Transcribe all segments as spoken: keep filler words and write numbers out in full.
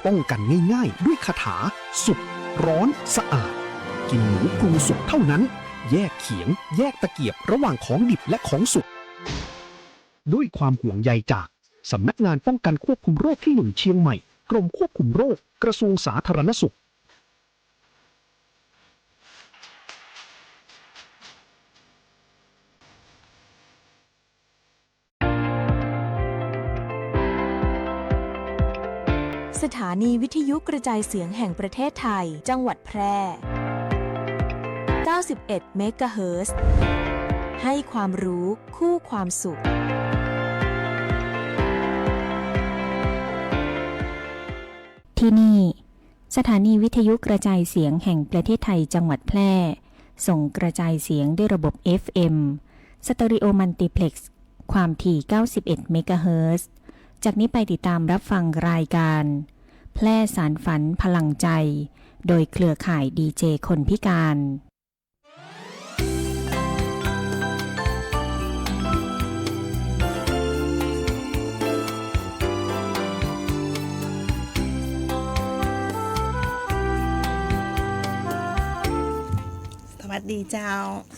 ป้องกันง่ายๆ ด้วยคาถา สุก ร้อน สะอาด กินหมูปรุงสุกเท่านั้น แยกเขียง แยกตะเกียบระหว่างของดิบและของสุก ด้วยความห่วงใยจากสำนักงานป้องกันควบคุมโรคที่หนึ่งเชียงใหม่ กรมควบคุมโรค กระทรวงสาธารณสุข สถานีวิทยุกระจายเสียงแห่งประเทศไทย จังหวัดแพร่ เก้าสิบเอ็ดเมกะเฮิรตซ์ ให้ความรู้คู่ความสุข ที่นี่ สถานีวิทยุกระจายเสียงแห่งประเทศไทยจังหวัดแพร่ ส่งกระจายเสียงด้วยระบบ เอฟ เอ็ม สเตอริโอมัลติเพล็กซ์ ความถี่ เก้าสิบเอ็ดเมกะเฮิรตซ์ จากนี้ไปติดตามรับฟังรายการ แพร่สานฝันพลังใจ โดยเครือข่ายดีเจคนพิการ สวัสดีเจ้า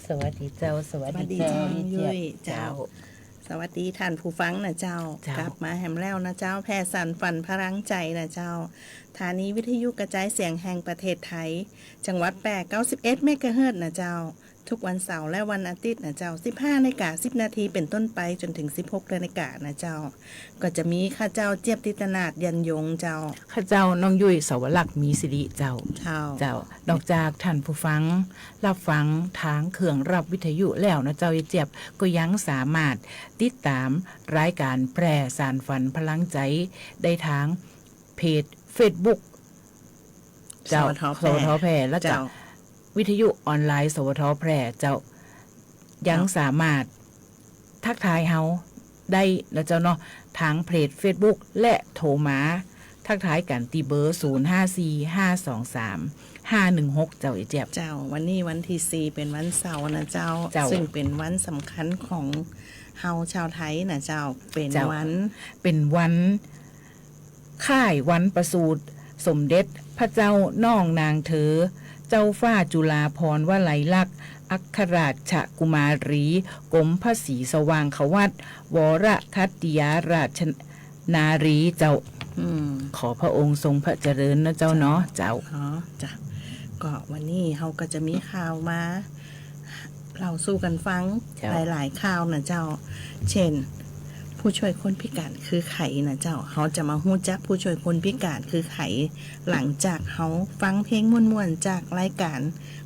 สวัสดีเจ้า สวัสดีเจ้า สวัสดีเจ้า น้องยุ้ยเจ้า เจ้า สวัสดีท่านผู้ฟังนะเจ้า เจ้า กลับมาแหมแล้วนะเจ้า แพร่สานฝันพลังใจนะเจ้า สถานีวิทยุกระจายเสียงแห่งประเทศไทย จังหวัดแพร่ เก้าสิบเอ็ดเมกะเฮิรตซ์นะเจ้า ทุกวันเสาร์และวันอาทิตย์นะเจ้า สิบห้านาฬิกาสิบนาทีเป็นต้นไปจนถึงสิบหกนาฬิกานะเจ้า ก็จะมีข้าเจ้าเจี๊ยบธิตนาถ ยั่นยงเจ้า ข้าเจ้าน้องยุ้ย สวรักษ์ มีสิริเจ้า เจ้า เจ้า นอกจากท่านผู้ฟังรับฟังตางเครื่องรับวิทยุแล้วนะเจ้า ยายเจี๊ยบ ก็ยังสามารถติดตามรายการแพร่สานฝันพลังใจได้ตางเพจเฟซบุ๊ก เจ้า สวทแพร่ สวทแพร่ แล้วก็ เจ้า วิทยุออนไลน์ สวทแพร่ เจ้า ยัง เจ้า สามารถทักทายเฮาได้นะเจ้าเนาะ ตางเพจเฟซบุ๊ก และโทรมาทักทายกั๋นตี้เบอร์ ศูนย์ห้าสี่ ห้าสองสาม ห้าหนึ่งหก เจ้า ยายเจี๊ยบ เจ้า วันนี้วันตี้สี่ เป๋นวันเสาร์นะเจ้า เจ้า ซึ่งเป๋นวันสำคัญของเฮาชาวไทยนะเจ้า เป๋น เจ้า วัน เป๋นวัน คล้ายวันประสูติสมเด็จพระเจ้าน้องนางเธอ เจ้าฟ้าจุฬาภรณ์วลัยลักษณ์ อัครราชกุมารี กรมพระศรีสว่างควัตร วรคัตติยาราชนารีเจ้า อืม ขอพระองค์ทรงพระเจริญนะเจ้าเนาะ เจ้า เจ้า อ๋อ จ้ะ ก็วันนี้เฮาก็จะมีข่าวมา เล่าสู่กั๋นฟัง เจ้า หลายๆ ข่าวนะเจ้า เจ้น ผู้ช่วยคนพิการคือใผนะเจ้า เฮาจะมาฮู้จักผู้ช่วยคนพิการคือใผ หลังจากเฮาฟังเพลงม่วนๆ จากรายการ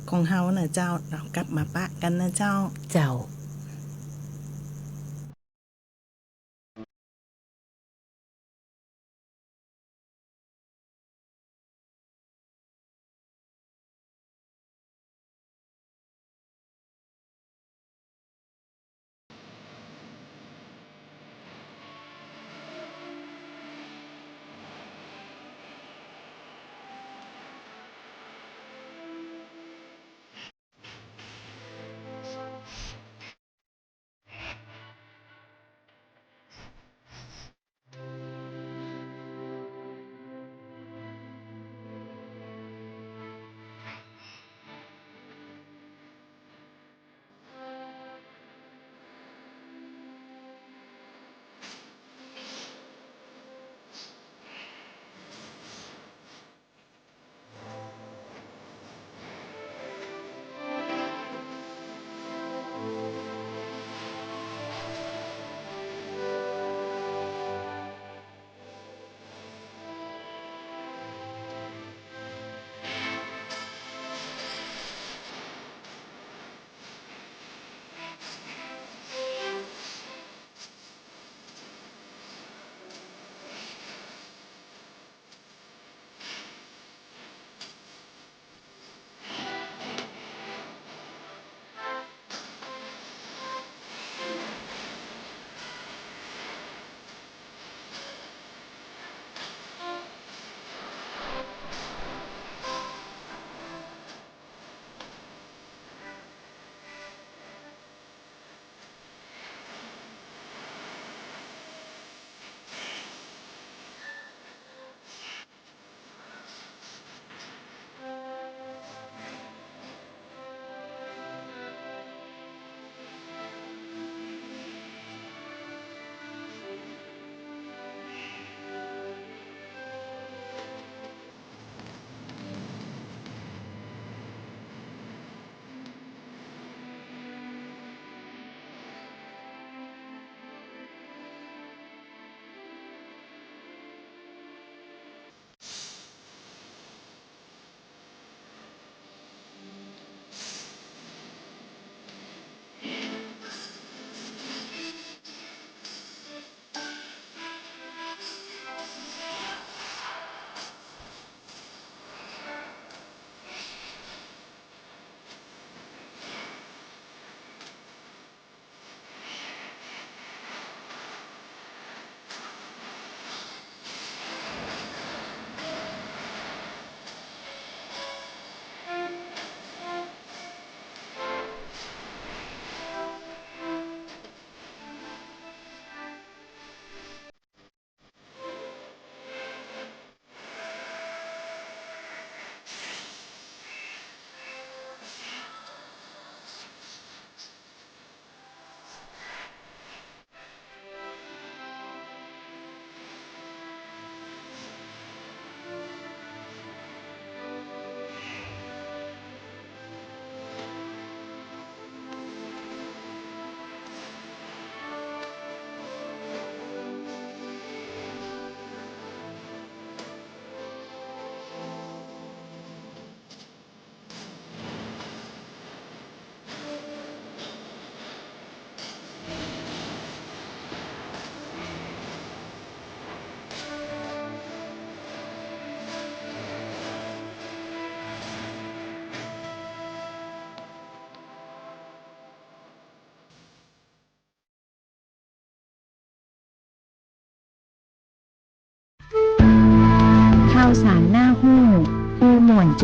ของเฮานะเจ้า เฮากลับมาปะกั๋นนะเจ้า เจ้า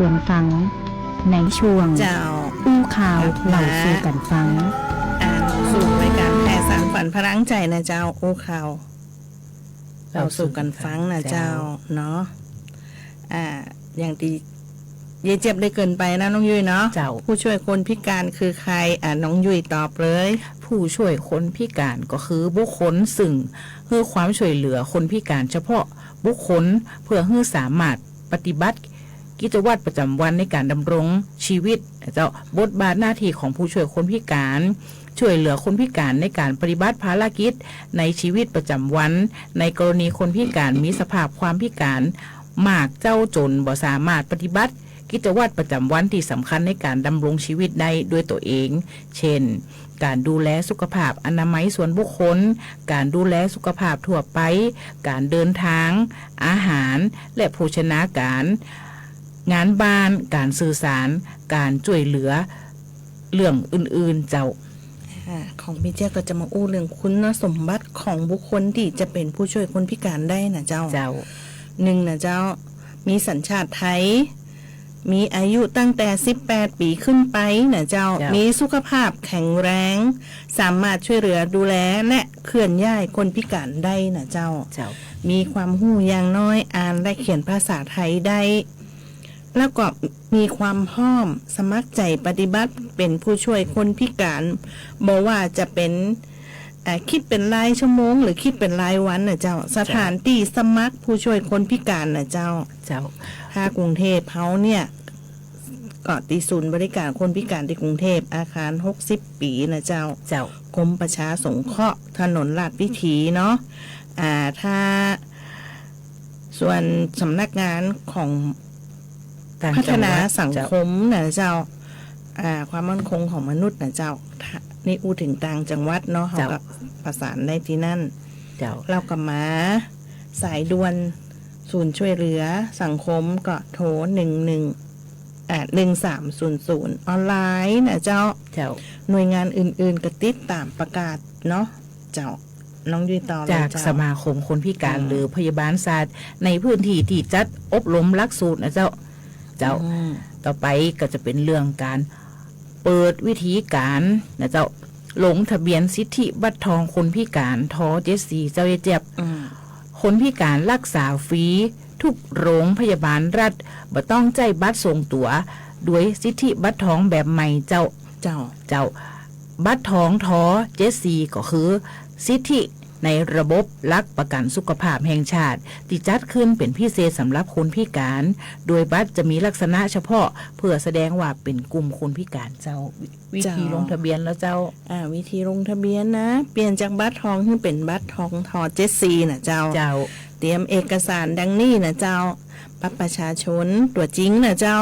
จวนฟัง ในช่วง เจ้า อู้ข่าว ครับ เล่าสู่กั๋นฟัง อ่า สู่รายก๋านแผ่สานฝันพลังใจ๋นะเจ้า อู้ข่าว เล่าสู่กั๋นฟังนะเจ้า เจ้า เนาะ อ่า อย่างตี้เย้ยเจี๊ยบได้เกริ่นไปนะน้องยุ้ยเนาะ เจ้า ผู้ช่วยคนพิการคือใคร อ่า น้องยุ้ยตอบเลย ผู้ช่วยคนพิการก็คือบุคคลซึ่งหื้อความช่วยเหลือคนพิการเฉพาะบุคคล เพื่อหื้อสามารถปฏิบัติกิจวัตรประจ๋ำวันในก๋านดำรงชีวิตนะเจ้า บทบาทหน้าตี้ของผู้ช่วยคนพิการ ช่วยเหลือคนพิการในก๋านปฏิบัติภารกิจในชีวิตประจ๋ำวัน ในกรณีคนพิการมีสภาพความพิการมากเจ้าจ๋นบ่สามารถปฏิบัติกิจวัตรประจ๋ำวันตี้สำคัญในก๋านดำรงชีวิตได้ด้วยตั๋วเอง เช่น ก๋านดูแลสุขภาพอนามัยส่วนบุคคล ก๋านดูแลสุขภาพทั่วไป ก๋านเดินทาง อาหาร และโภชนาการ งานบ้าน ก๋านสื่อสาร ก๋านช่วยเหลือเรื่องอื่นๆ เจ้า อ่า ของปี้เจี๊ยบก็จะมาอู้เรื่องคุณสมบัติของบุคคลตี้จะเป๋นผู้ช่วยคนพิการได้นะเจ้า เจ้า หนึ่งนะเจ้า มีสัญชาติไทย มีอายุตั้งแต่สิบแปดปี๋ขึ้นไปนะเจ้า เจ้า มีสุขภาพแข็งแรง สามารถช่วยเหลือดูแลและเคลื่อนย้ายคนพิการได้นะเจ้า เจ้า มีความฮู้อย่างน้อยอ่านและเขียนภาษาไทยได้ แล้วก็มีความพร้อมสมัครใจ๋ปฏิบัติเป๋นผู้ช่วยคนพิการ บ่ว่าจะเป๋น อ่า คิดเป๋นรายชั่วโมงหรือคิดเป๋นรายวันนะเจ้า เจ้า สถานตี้สมัครผู้ช่วยคนพิการนะเจ้า เจ้า ถ้ากรุงเทพฯเฮาเนี่ย ก็ตี้ศูนย์บริการคนพิการตี้กรุงเทพฯ อาคารหกสิบปี๋นะเจ้า เจ้า กรมประชาสงเคราะห์ ถนนลาดวิถีเนาะ อ่า ถ้า ส่วนสำนักงานของ ต่างจังหวัด พัฒนาสังคมนะเจ้า อ่า ความมั่นคงของมนุษย์นะเจ้า ถ้า นี่อู้เถิงต่างจังหวัดเนาะ เจ้า เฮาก็ประสานได้ตี้นั่น เจ้า แล้วก็มาสายด่วนศูนย์ช่วยเหลือสังคมก็โทรหนึ่งหนึ่ง อ่า หนึ่งสามศูนย์ศูนย์ ออนไลน์นะเจ้า เจ้า หน่วยงานอื่นๆ ก็ติดต๋ามประกาศเนาะ เจ้า น้องยุ้ยต่อเลย จาก เจ้า สมาคมคนพิการ อืม หรือพยาบาลศาสตร์ในพื้นที่ตี้จัดอบรมหลักสูตรนะเจ้า เจ้า อืม ต่อไปก็จะเป๋นเรื่องก๋านเปิดวิธีก๋านนะเจ้า ลงทะเบียนสิทธิบัตรทองคนพิการ ท.เจ็ดสี่ เจ้า เย้ยเจี๊ยบ อืม คนพิการรักษาฟรีทุกโรงพยาบาลรัฐ บ่ต้องใจ๊บัตรส่งตั๋ว ด้วยสิทธิบัตรทองแบบใหม่เจ้า เจ้า เจ้า บัตรทอง ท.เจ็ดสี่ ก็คือสิทธิในระบบหลักประกันสุขภาพแห่งชาติ ตี้จัดขึ้นเป๋นพิเศษสำหรับคนพิการ โดยบัตรจะมีลักษณะเฉพาะเพื่อแสดงว่าเป๋นกลุ่มคนพิการเจ้า วิ วิธี เจ้า ลงทะเบียนแล้วเจ้า อ่า วิธีลงทะเบียนนะ เปลี่ยนจากบัตรทองหื้อเป๋นบัตรทอง ท.เจ็ดสี่ นะเจ้า เจ้า เตรียมเอกสารดังนี้นะเจ้า บัตรประชาชนตั๋วจริงนะเจ้า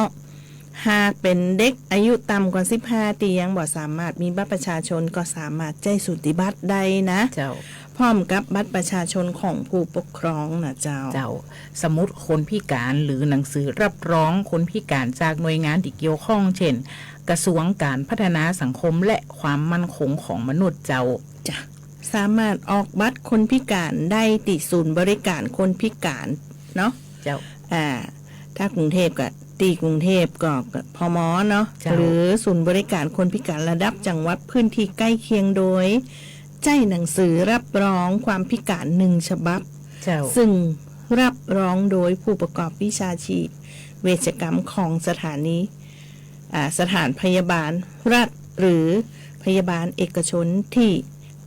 หากเป๋นเด็กอายุต่ำกว่าสิบห้า ตี้ยังบ่สามารถมีบัตรประชาชนก็สามารถใจ๊สูติบัตรได้นะ เจ้า พร้อมกับบัตรประชาชนของผู้ปกครองนะเจ้า เจ้า สมุดคนพิการหรือหนังสือรับรองคนพิการจากหน่วยงานตี้เกี่ยวข้อง เช่น กระทรวงการพัฒนาสังคมและความมั่นคงของมนุษย์เจ้า จ้ะ สามารถออกบัตรคนพิการได้ตี้ศูนย์บริการคนพิการเนาะ เจ้า อ่า ถ้ากรุงเทพฯก็ตี้กรุงเทพฯก็ ก็ พม.เนาะ เจ้า หรือศูนย์บริการคนพิการระดับจังหวัดพื้นที่ใกล้เคียง โดยใจ๊หนังสือรับรองความพิการหนึ่งฉบับ เจ้า ซึ่งรับรองโดยผู้ประกอบวิชาชีพเวชกรรมของสถานี อ่า สถานพยาบาลรัฐหรือพยาบาลเอกชนตี้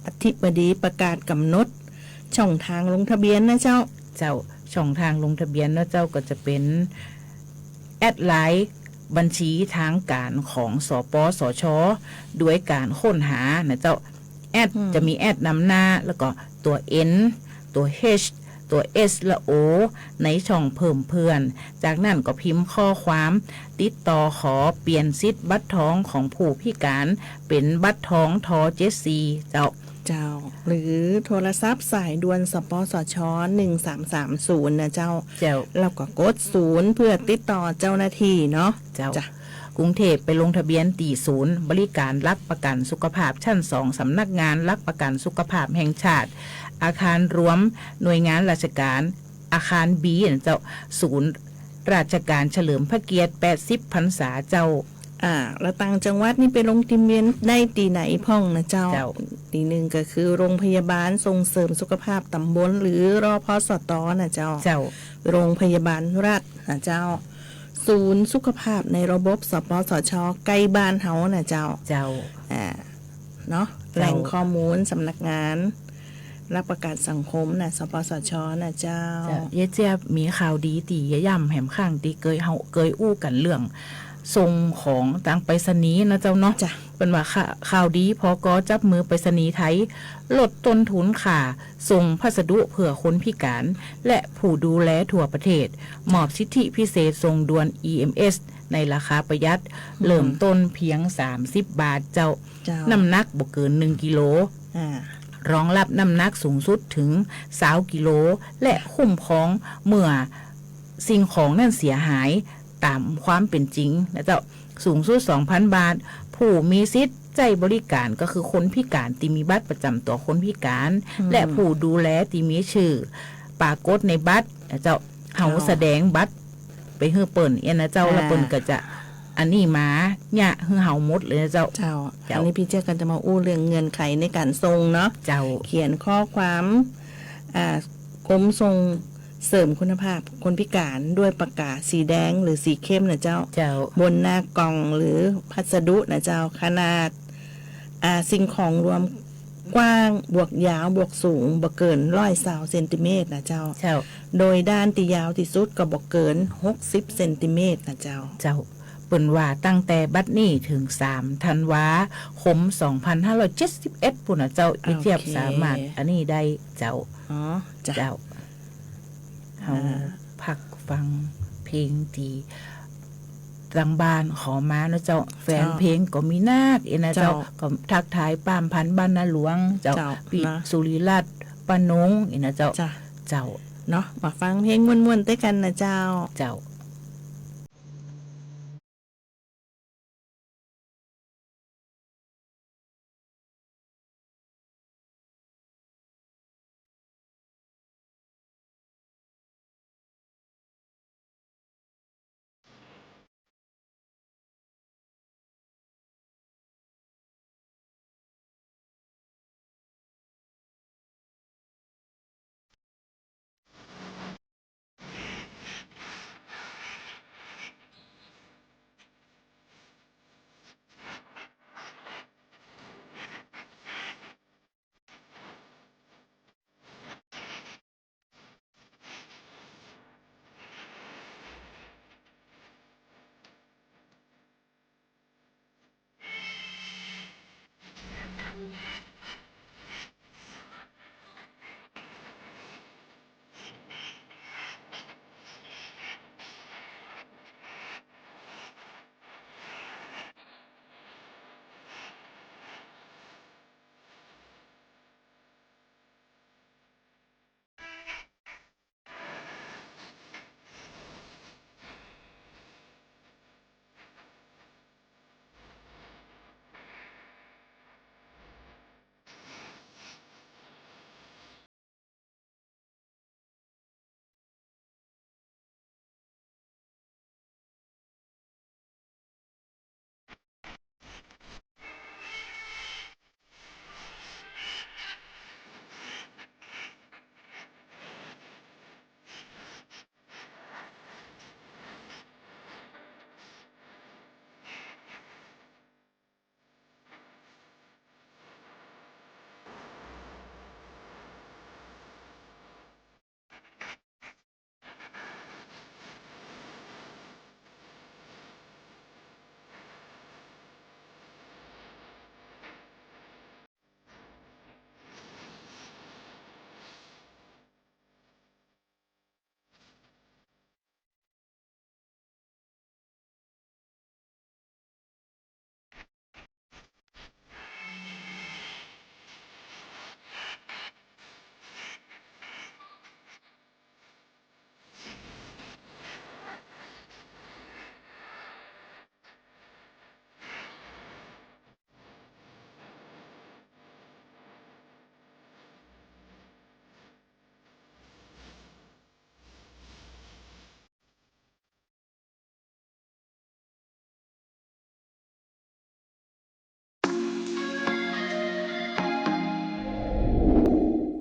อธิบดีประกาศกำหนด ช่องทางลงทะเบียนนะเจ้า เจ้า ช่องทางลงทะเบียนนะเจ้า ก็จะเป๋นแอดไลน์บัญชีทางการของ สปสช. ด้วยการค้นหานะเจ้า แอด อืม จะมีแอดนำหน้า แล้วก็ตั๋ว N ตั๋ว H ตั๋ว S และ O ในช่องเพิ่มเพื่อน จากนั้นก็พิมพ์ข้อความติดต่อขอเปลี่ยนสิทธิ์บัตรทองของผู้พิการเป๋นบัตรทอง ท.เจ็ดสี่ เจ้า เจ้า หรือโทรศัพท์สายด่วน สปสช. หนึ่งสามสามศูนย์ นะเจ้า เจ้า แล้วก็กดศูนย์เพื่อติดต่อเจ้าหน้าที่เนาะ เจ้า จ้ะ กรุงเทพฯไปลงทะเบียนตี้ศูนย์บริการหลักประกันสุขภาพชั้นสอง สำนักงานหลักประกันสุขภาพแห่งชาติ อาคารรวมหน่วยงานราชการ อาคาร B นะเจ้า ศูนย์ ราชก๋านเฉลิมพระเกียรติแปดสิบพรรษาเจ้า อ่า แล้วต่างจังหวัดนี่ไปลงทะเบียนได้ตี้ไหนพ่องนะเจ้า เจ้า ตี้นึ่งก็คือโรงพยาบาลส่งเสริมสุขภาพตำบลหรือ รพสต นะเจ้า เจ้า โรงพยาบาลรัฐนะเจ้า ศูนย์สุขภาพในระบบ สปสช ใก้บ้านเฮานะเจ้า เจ้า อ่า เนาะ เจ้า แหล่งข้อมูลสำนักงานหลักประกันสังคมนะ สปสช นะเจ้า เจ้า เย้ยเจี๊ยบมีข่าวดีตี้จะย้ำแหมข้างตี้เกยเฮาเกยอู้กั๋นเรื่องส่งของตางไปรษณีย์นะเจ้าเนาะ จ้ะ เปิ้นว่าข่า ข่าวดี ผก จับมือไปรษณีย์ไทย ลดต้นทุนค่าส่งพัสดุเพื่อคนพิการ และผู้ดูแลทั่วประเทศ มอบสิทธิพิเศษส่งด่วน อี เอ็ม เอส ในราคาประหยัด อืม เริ่มต้นเพียงสามสิบบาทเจ้า เจ้า น้ำหนักบ่เกินหนึ่งกิโล อ่า รองรับน้ำหนักสูงสุดถึงซาวกิโล และคุ้มครองเมื่อสิ่งของนั้นเสียหายตามความเป๋นจริงนะเจ้า สูงสุดสองพันบาท ผู้มีสิทธิ์ใจ๊บริการก็คือคนพิการตี้มีบัตรประจำตั๋วคนพิการ อืม และผู้ดูแลตี้มีชื่อปรากฏในบัตรนะเจ้า เฮา เจ้า แสดงบัตรไปหื้อเปิ้นเอี้ยนะเจ้า อ่า แล้วเปิ้นก็จะอันนี้มาเยียะหื้อเฮาหมดเลยนะเจ้า เจ้า เจ้า อันนี้ปี้เจี๊ยบก็จะมาอู้เรื่องเงื่อนไขในก๋านส่งเนาะ เจ้า เขียนข้อความ อ่า กรมส่งเสริมคุณภาพคนพิการด้วยปากกาสีแดงหรือสีเข้มนะเจ้า เจ้า บนหน้ากล่องหรือพัสดุนะเจ้า ขนาด อ่า สิ่งของรวมกว้างบวกยาวบวกสูงบ่เกินร้อยซาวเซนติเมตรนะเจ้า เจ้า โดยด้านตี้ยาวตี้สุดก็บ่เกินหกสิบเซนติเมตรนะเจ้า เจ้า เปิ้นว่าตั้งแต่บัดนี้เถิงสามธันวาคมสองพันห้าร้อยเจ็ดสิบเอ็ดปู้นนะเจ้า โอเค เย้ยเจี๊ยบสามารถอันนี้ได้เจ้า อ๋อ จ้ะ เจ้า เฮา อ่า พักฟังเพลงตี้ตางบ้านขอมานะเจ้า แฟนเพลงก็มีนักเอี้ยนะเจ้า เจ้า ก็ทักทายป้ามพันธุ์บ้านนาหลวงเจ้า เจ้า ปี้ นะ สุริรัตน์ ป้านงเอี้ยนะเจ้า จ้ะ เจ้า เนาะ มาฟังเพลงม่วนๆ ตวยกั๋นนะเจ้า เจ้า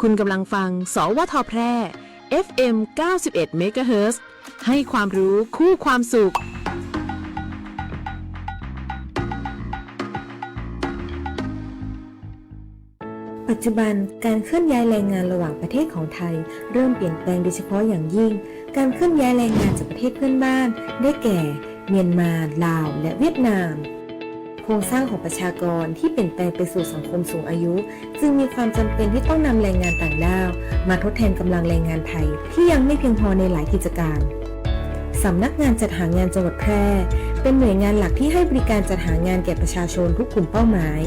คุณกำลังฟัง สวท แพร่ เอฟเอ็ม เก้าสิบเอ็ด เมกะเฮิรตซ์ ให้ความรู้คู่ความสุข ปัจจุบันการเคลื่อนย้ายแรงงานระหว่างประเทศของไทยเริ่มเปลี่ยนแปลงโดยเฉพาะอย่างยิ่ง การเคลื่อนย้ายแรงงานจากประเทศเพื่อนบ้าน ได้แก่ เมียนมา ลาว และเวียดนาม โครงสร้างของประชากรที่เปลี่ยนแปลงไปสู่สังคมสูงอายุ จึงมีความจำเป็นที่ต้องนำแรงงานต่างด้าวมาทดแทนกำลังแรงงานไทยที่ยังไม่เพียงพอในหลายกิจการ สำนักงานจัดหางานจังหวัดแพร่ เป็นหน่วยงานหลักที่ให้บริการจัดหางานแก่ประชาชนทุกกลุ่มเป้าหมาย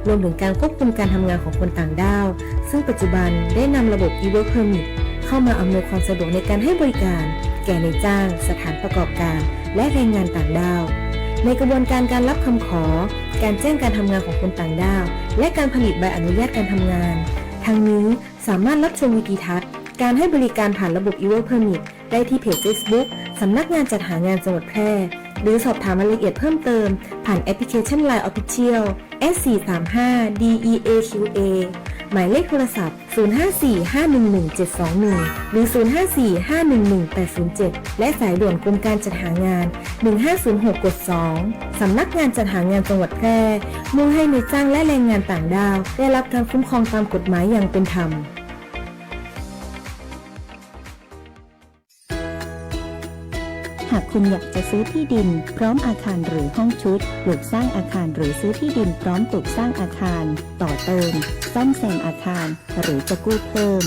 รวมถึงการควบคุมการทำงานของคนต่างด้าว ซึ่งปัจจุบันได้นำระบบ e-work permit เข้ามาอำนวยความสะดวกในการให้บริการแก่นายจ้าง สถานประกอบการ และแรงงานต่างด้าว ในกระบวนการการรับคำขอ การแจ้งการทำงานของคนต่างด้าว และการผลิตใบอนุญาตการทำงาน ทั้งนี้สามารถรับชมวิดีทัศน์การให้บริการผ่านระบบ e-work permit ได้ที่เพจเฟซบุ๊ก สำนักงานจัดหางานจังหวัดแพร่ หรือสอบถามรายละเอียดเพิ่มเติม ผ่านแอปพลิเคชัน ไลน์ Official แอท สี่สามห้า ดี อี เอ คิว เอ หมายเลขโทรศัพท์ ศูนย์ห้าสี่ ห้าหนึ่งหนึ่ง เจ็ดสองหนึ่ง หรือ ศูนย์ห้าสี่ ห้าหนึ่งหนึ่ง แปดศูนย์เจ็ด และสายด่วนกรมการจัดหางาน หนึ่งห้าศูนย์หก กดสอง สำนักงานจัดหางานจังหวัดแพร่ มุ่งให้นายจ้างและแรงงานต่างด้าว ได้รับการคุ้มครองตามกฎหมายอย่างเป็นธรรม หากคุณอยากจะซื้อที่ดินพร้อมอาคารหรือห้องชุด ปลูกสร้างอาคารหรือซื้อที่ดินพร้อมปลูกสร้างอาคาร ต่อเติม ซ่อมแซมอาคาร หรือจะกู้เพิ่ม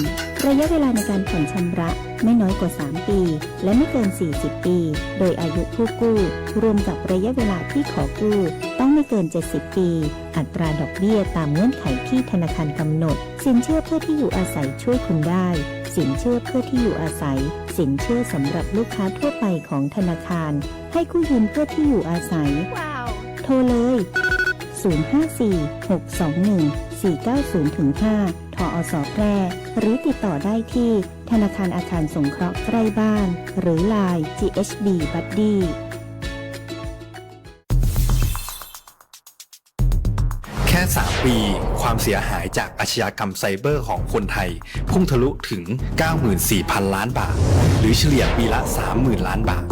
ระยะเวลาในการผ่อนชำระไม่น้อยกว่า สาม ปี และไม่เกิน สี่สิบ ปี โดยอายุผู้กู้ รวมกับระยะเวลาที่ขอกู้ ต้องไม่เกิน เจ็ดสิบ ปี อัตราดอกเบี้ยตามเงื่อนไขที่ธนาคารกำหนด สินเชื่อเพื่อที่อยู่อาศัยช่วยคุณได้ สินเชื่อเพื่อที่อยู่อาศัย สินเชื่อสำหรับลูกค้าทั่วไปของธนาคาร ให้กู้ยืมเพื่อที่อยู่อาศัย โทรเลย ศูนย์ห้าสี่ หกสองหนึ่ง สี่เก้าศูนย์ ห้า ทอส แพร่ หรือติดต่อได้ที่ธนาคารอาคารสงเคราะห์ใกล้บ้าน หรือ ไลน์ จี เอช บี บัดดี้ แค่ สาม ปี ความเสียหายจากอาชญากรรมไซเบอร์ของคนไทย พุ่งทะลุถึง เก้าหมื่นสี่พัน ล้านบาท หรือเฉลี่ยปีละ สามหมื่น ล้านบาท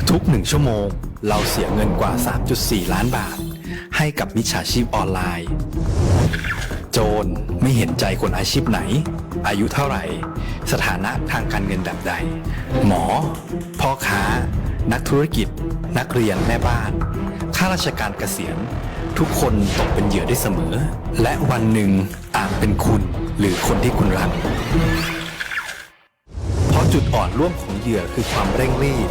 ทุกหนึ่งชั่วโมง เราเสียเงินกว่า สามจุดสี่ ล้านบาท ให้กับมิจฉาชีพออนไลน์ โจรไม่เห็นใจคนอาชีพไหน อายุเท่าไหร่ สถานะทางการเงินแบบใด หมอ พ่อค้า นักธุรกิจ นักเรียน แม่บ้าน ข้าราชการเกษียณ ทุกคนตกเป็นเหยื่อได้เสมอ และวันหนึ่งอาจเป็นคุณหรือคนที่คุณรัก เพราะจุดอ่อนร่วมของเหยื่อคือความเร่งรีบ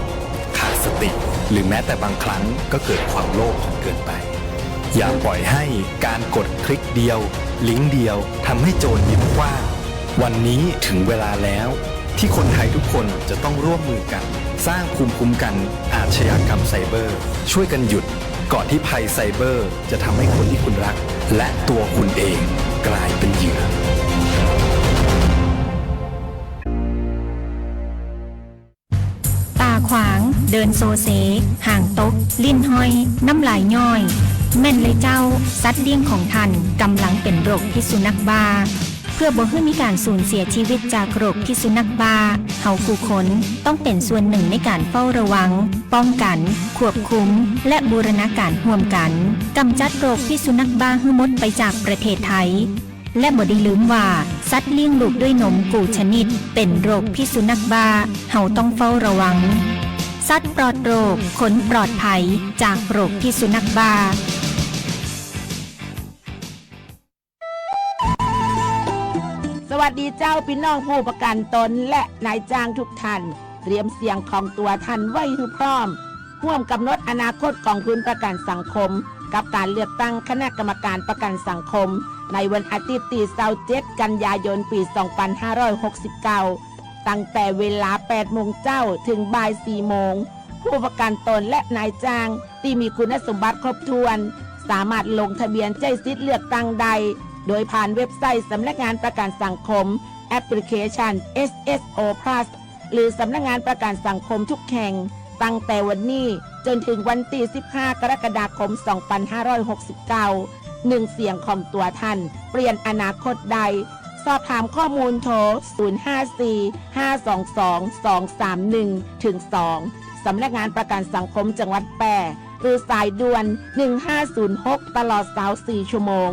ขาดสติ หรือแม้แต่บางครั้งก็เกิดความโลภจนเกินไป อย่าปล่อยให้การกดคลิกเดียว ลิงก์เดียว ทำให้โจรยึดกว้าง วันนี้ถึงเวลาแล้ว ที่คนไทยทุกคนจะต้องร่วมมือกัน สร้างภูมิคุ้มกันอาชญากรรมไซเบอร์ ช่วยกันหยุด ก่อนที่ภัยไซเบอร์จะทำให้คนที่คุณรัก และตัวคุณเองกลายเป็นเหยื่อ ต๋าขวาง เดินโซเซ หางตก ลิ้นห้อย น้ำลายย้อย แม่นเลยเจ้า สัตว์เลี้ยงของท่านก่ำลังเป๋นโรคพิษสุนัขบ้า เพื่อบ่หื้อมีก๋านสูญเสียจีวิตจากโรคพิษสุนัขบ้า เฮากู้คน ต้องเป๋นส่วนนึ่งในก๋านเฝ้าระวัง ป้องกั๋น ควบคุม และบูรณาก๋ารฮ่วมกั๋น ก่ำจัดโรคพิษสุนัขบ้าหื้อหมดไปจากประเทศไทย และบ่ได้ลืมว่า สัตว์เลี้ยงลูกด้วยนมกู้ชนิด เป๋นโรคพิษสุนัขบ้า เฮาต้องเฝ้าระวัง สัตว์ปลอดโรค คนปลอดภัย จากโรคพิษสุนัขบ้า สวัสดีเจ้า ปี้น้องผู้ประกั๋นตนและนายจ้างทุกท่าน เตรียมเสียงของตั๋วท่านไว้หื้อพร้อม ฮ่วมก๋ำหนดอนาคตของทุนประกั๋นสังคม กับก๋านเลือกตั้งคณะกรรมการประกั๋นสังคม ในวันอาทิตย์ตี้ ซาวเจ็ด กัญญายน ปี๋ สองปันห้าร้อยหกสิบเก้า ตั้งแต่เวลา แปดโมงเจ๊า เถิงบ่าย สี่โมง ผู้ประกั๋นตนและนายจ้างตี้มีคุณสมบัติครบถ้วน สามารถลงทะเบียนใจ๊สิทธิ์เลือกตั้งได้ โดยผ่านเว็บไซต์สำนักงานประกั๋นสังคม แอปพลิเคชัน เอส เอส โอ พลัส หรือสำนักงานประกั๋นสังคมทุกแห่ง ตั้งแต่วันนี้จ๋นเถิงวันตี้ สิบห้า กรกฎาคม สองปันห้าร้อยหกสิบเก้า หนึ่งเสียงของตั๋วท่าน เปลี่ยนอนาคตได้ สอบถามข้อมูลโทร ศูนย์ห้าสี่ ห้าสองสอง สองสามหนึ่ง ถึง สอง สำนักงานประกันสังคมจังหวัดแป้ หรือสายด่วน หนึ่งห้าศูนย์หก ตลอด ซาวสี่ ชั่วโมง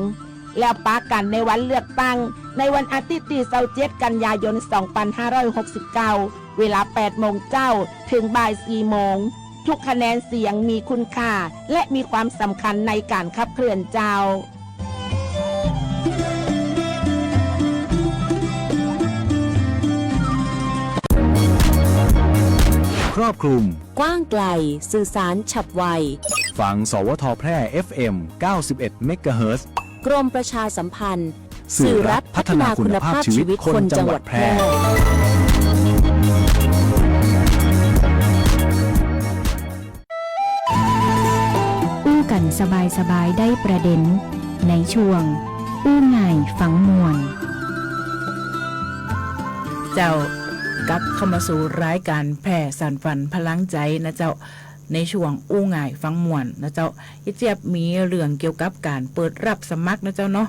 แล้วปะกั๋นในวันเลือกตั้ง ในวันอาทิตย์ตี้ ซาวเจ็ด กันยายน สองพันห้าร้อยหกสิบเก้า เวลา แปดโมงเจ๊า ถึงบ่าย สี่โมง ทุกคะแนนเสียงมีคุณค่า และมีความสำคัญในก๋านขับเคลื่อนเจ้า ครอบคลุม กว้างไกล สื่อสารฉับไว ฟัง สวท แพร่ เอฟเอ็ม เก้าสิบเอ็ด เมกะเฮิรตซ์ กรมประชาสัมพันธ์ สื่อรัฐพัฒนาคุณภาพชีวิตคนจังหวัดแพร่ อู้กั๋นสบายๆ ได้ประเด็น ในช่วง อู้ง่ายฟังม่วน เจ้า กลับเข้ามาสู่รายก๋านแพร่สานฝันพลังใจ๋นะเจ้า ในช่วงอู้ง่ายฟังม่วนนะเจ้า เฮียเจี๊ยบมีเรื่องเกี่ยวกับก๋านเปิดรับสมัครนะเจ้าเนาะ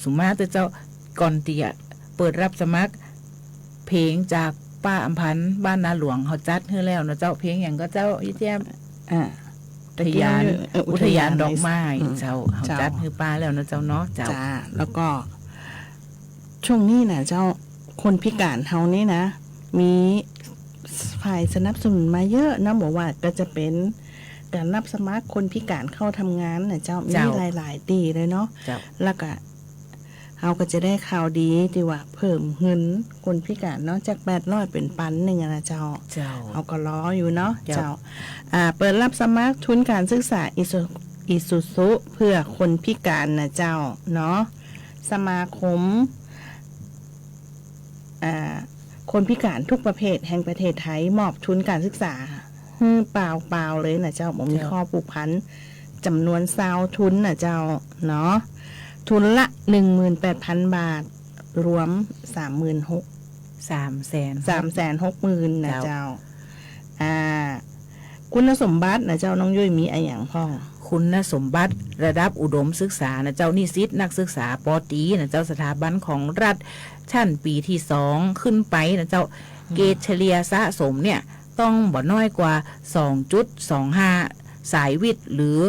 สุมาเต๊อะเจ้า ก่อนตี้จะเปิดรับสมัคร เพลงจากป้าอำพันธ์บ้านนาหลวง เฮาจัดหื้อแล้วนะเจ้า เพลงหยังก่อเจ้า เฮียเจี๊ยบ อ่า อุทยาน ตะกี้ เอ่อ อุทยาน อุทยานดอกไม้ อืม เจ้า เฮา เจ้า จัดหื้อป้าแล้วนะเจ้าเนาะ เจ้า จ้า แล้วก็ ช่วงนี้นะเจ้า คนพิก๋านเฮานี่นะ มีฝ่ายสนับสนุนมาเยอะนะ บ่ว่าก็จะเป๋นก๋านรับสมัครคนพิก๋านเข้าทำงานนะเจ้า มี เจ้า หลายๆ ตี้เลยเนาะ เจ้า แล้วก็ เฮาก็จะได้ข่าวดีตี้ว่าเพิ่มเงินคนพิก๋านเนาะ จากแปดร้อยเป๋นปันนึ่งอะนะเจ้า เจ้า เฮาก็รออยู่เนาะ เจ้า เจ้า อ่า เปิดรับสมัครทุนก๋านศึกษา อิซู อิซูซุ เพื่อคนพิก๋านนะเจ้าเนาะ สมาคม อ่า คนพิก๋านทุกประเภทแห่งประเทศไทย มอบทุนก๋านศึกษาหื้อเปล่าๆ เลยนะเจ้า บ่มี เจ้า ข้อผูกพัน จ๋ำนวนซาวทุนนะเจ้าเนาะ ทุนละ หนึ่งหมื่นแปดพันบาท รวม สามหมื่นหก สามแสน สามแสนหกหมื่นนะ เจ้า เจ้า อ่า คุณสมบัตินะเจ้า น้องยุ้ยมีอะหยังพ่อง คุณสมบัติระดับอุดมศึกษานะเจ้า นิสิตนักศึกษา ป.ตรี นะเจ้า สถาบันของรัฐ ชั้นปีตี้สองขึ้นไปนะเจ้า อืม เกรดเฉลี่ยสะสมเนี่ย ต้องบ่น้อยกว่า สองจุดสองห้า สายวิทย์ หรือ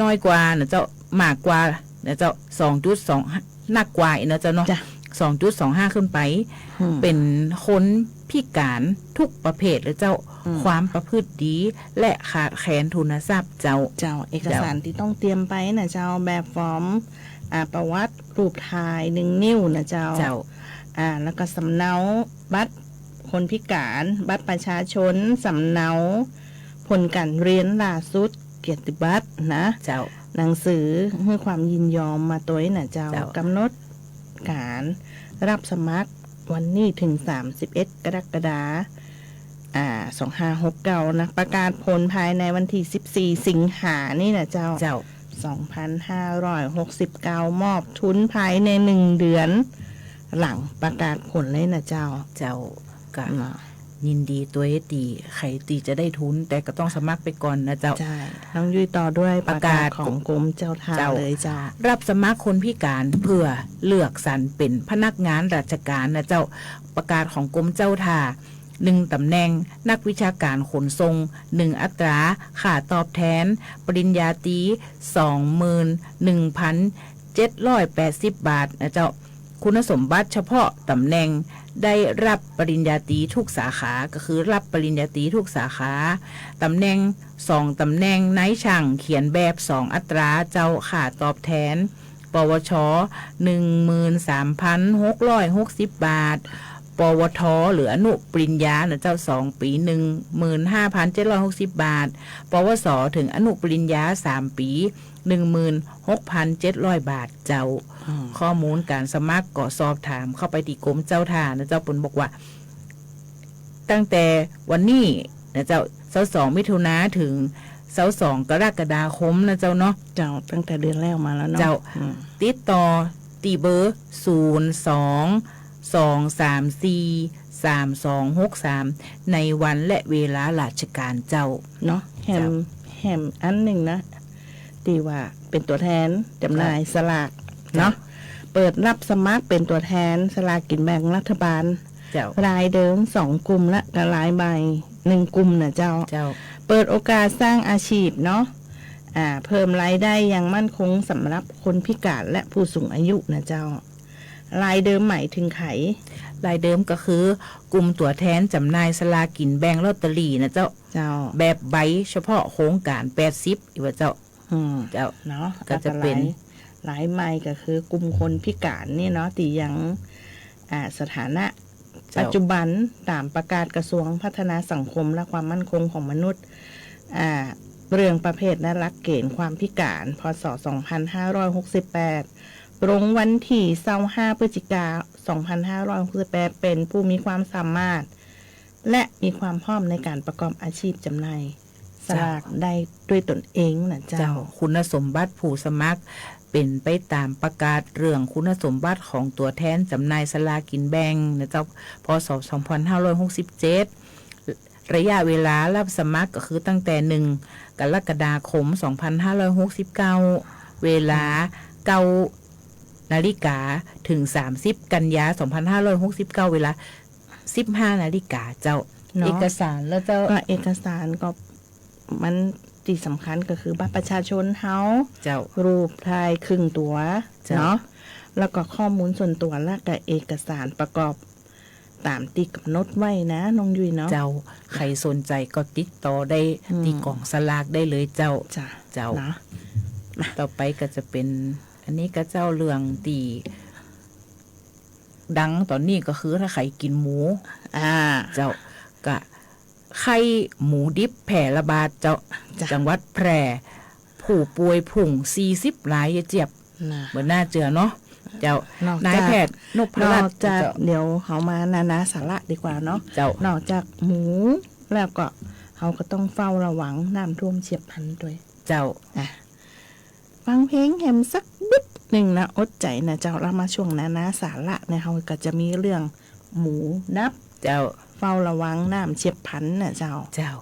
น้อยกว่านะเจ้า มากกว่านะเจ้า สองจุดสอง นักกว่าอีกนะเจ้าเนาะ จ้ะ สองจุดสองห้า ขึ้นไป อืม เป๋นคนพิก๋านทุกประเภทเลยเจ้า อืม ความประพฤติดี และขาดแคลนทุนทรัพย์เจ้า เจ้า เอกสาร เจ้า ตี้ต้องเตรียมไปนะเจ้า แบบฟอร์ม อ่า ประวัติ รูปถ่ายหนึ่งนิ้วนะเจ้า เจ้า อ่า แล้วก็สำเนาบัตรคนพิก๋าน บัตรประชาชน สำเนาผลก๋านเฮียนล่าสุด เกียรติบัตรนะ เจ้า หนังสือหื้อความยินยอมมาตวยนะเจ้า เจ้า กำหนดก๋านรับสมัครวันนี้เถิง สามสิบเอ็ด กรกฎาคม อ่า สองห้าหกเก้า นะ ประกาศผลภายในวันตี้ สิบสี่ สิงหานี่นะเจ้า เจ้า สองพันห้าร้อยหกสิบเก้า มอบทุนภายในหนึ่งเดือน หลังประกาศผลเลยนะเจ้า เจ้า ก็ น่ะ ยินดีตวยตี้ใผตี้จะได้ทุน แต่ก็ต้องสมัครไปก่อนนะเจ้า ใช่ น้องยุ้ยต่อด้วยประกาศ ประกาศของกรมเจ้าท่า เจ้า เลยเจ้า รับสมัครคนพิก๋านเพื่อเลือกสรรเป๋นพนักงานราชการนะเจ้า ประกาศของกรมเจ้าท่า หนึ่งต๋ำแหน่ง นักวิชาก๋านขนส่ง หนึ่งอัตรา ค่าตอบแทน ปริญญาตรี สองหมื่นหนึ่งพันเจ็ดร้อยแปดสิบบาทนะเจ้า คุณสมบัติเฉพาะต๋ำแหน่ง ได้รับปริญญาตรีทุกสาขา ก็คือรับปริญญาตรีทุกสาขา ต๋ำแหน่ง สองต๋ำแหน่ง นายช่างเขียนแบบ สองอัตรา เจ้า ค่าตอบแทน ปวช หนึ่งหมื่นสามพันหกร้อยหกสิบบาท ปวท หรืออนุปริญญานะเจ้า สองปี หนึ่งหมื่นห้าพันเจ็ดร้อยหกสิบบาท ปวส เถิงอนุปริญญา สามปี หนึ่งหมื่นหกพันเจ็ดร้อยบาทเจ้า อืม ข้อมูลก๋านสมัครก็สอบถามเข้าไปตี้กรมเจ้าท่านะเจ้า เปิ้นบอกว่า ตั้งแต่วันนี้นะเจ้า ซาวสอง มิถุนาเถิง ซาวสอง กรกฎาคมนะเจ้าเนาะ เจ้า ตั้งแต่เดือนแล้วมาแล้วเนาะ เจ้า อืม ติดต่อตี้เบอร์ ศูนย์สอง สองสามสี่ สามสองหกสาม ในวันและเวลาราชการเจ้า เนาะ แหม เจ้า แหมอันนึ่งนะ ตี้ว่า เป๋นตั๋วแทนจ๋ำหน่ายสลากเนาะ เปิดรับสมัครเป๋นตั๋วแทนสลากกิ๋นแบ่งรัฐบาล เจ้า รายเดิมสองกลุ่มละ กับรายใหม่หนึ่งกลุ่มน่ะเจ้า เจ้า เปิดโอกาสสร้างอาชีพเนาะ อ่า เพิ่มรายได้อย่างมั่นคงสำหรับคนพิการและผู้สูงอายุน่ะเจ้า รายเดิมหมายเถิงใผ รายเดิมก็คือกลุ่มตั๋วแทนจ๋ำหน่ายสลากกิ๋นแบ่งลอตเตอรี่น่ะเจ้า เจ้า แบบใบเฉพาะโครงก๋านแปดสิบ อีกว่าเจ้า อืม เจ้า เนาะ ก็จะเป๋น แล้วก็ราย รายใหม่ก็คือกลุ่มคนพิการนี่เนาะ ตี้ยัง อ่า สถานะ เจ้า ปัจจุบันต๋ามประกาศกระทรวงพัฒนาสังคมและความมั่นคงของมนุษย์ อ่า เรื่องประเภทและหลักเกณฑ์ความพิการ พ.ศ. สองพันห้าร้อยหกสิบแปด ลงวันตี้ซาวห้า พฤศจิกา สองพันห้าร้อยหกสิบแปด เป๋นผู้มีความสามารถ และมีความพร้อมในก๋านประกอบอาชีพจ๋ำหน่ายสลากได้ด้วยตนเองน่ะเจ้า เจ้า คุณสมบัติผู้สมัครเป๋นไปต๋ามประกาศเรื่องคุณสมบัติของตั๋วแทนจ๋ำหน่ายสลากกิ๋นแบ่งน่ะเจ้า พ.ศ. สองพันห้าร้อยหกสิบเจ็ด ระยะเวลารับสมัครก็คือตั้งแต่หนึ่งกรกฎาคมสองพันห้าร้อยหกสิบเก้า เวลาเก้านาฬิกา เถิงสามสิบกันยาสองพันห้าร้อยหกสิบเก้า เวลาสิบห้านาฬิกาเจ้า เนาะ เอกสารแล้วเจ้า ก็เอกสารก็มันตี้สำคัญก็คือบัตรประชาชนเฮา เจ้า รูปถ่ายครึ่งตั๋ว เจ้า เนาะ แล้วก็ข้อมูลส่วนตั๋ว แล้วก็เอกสารประกอบต๋ามตี้ก๋ำหนดไว้นะน้องยุ้ยเนาะ เจ้า ใผสนใจ๋ก็ติดต่อได้ อืม ตี้ก๋องสลากได้เลยเจ้า จ้ะ เจ้า นะ มา ต่อไปก็จะเป๋น อันนี้ก็เจ้าเรื่องตี้ดังต๋อนนี้ก็คือถ้าใผกิ๋นหมู อ่า เจ้า ก็ไข้หมูดิบแพร่ระบาดเจ้า จ้ะ จังหวัดแพร่ ผู้ป่วยพุ่งสี่สิบราย เจี๊ยบ น่ะ บ่น่าเจื้อเนาะ เจ้า นอกจาก นายแพทย์นพรัตน์ นอกจาก เจ้า เดี๋ยวเฮามานานาสาระดีกว่าเนาะ เจ้า นอกจากหมูแล้วก็เฮาก็ต้องเฝ้าระวังน้ำท่วมเฉียบพลันตวย เจ้า อ่ะ ฟังเพลงแหมสักบึดนึ่งนะ อดใจ๋นะเจ้า แล้วมาช่วงนานาสาระเนี่ย เฮาก็จะมีเรื่องหมูดับ เจ้า เฝ้าระวังน้ำเฉียบพลันนะเจ้า เจ้า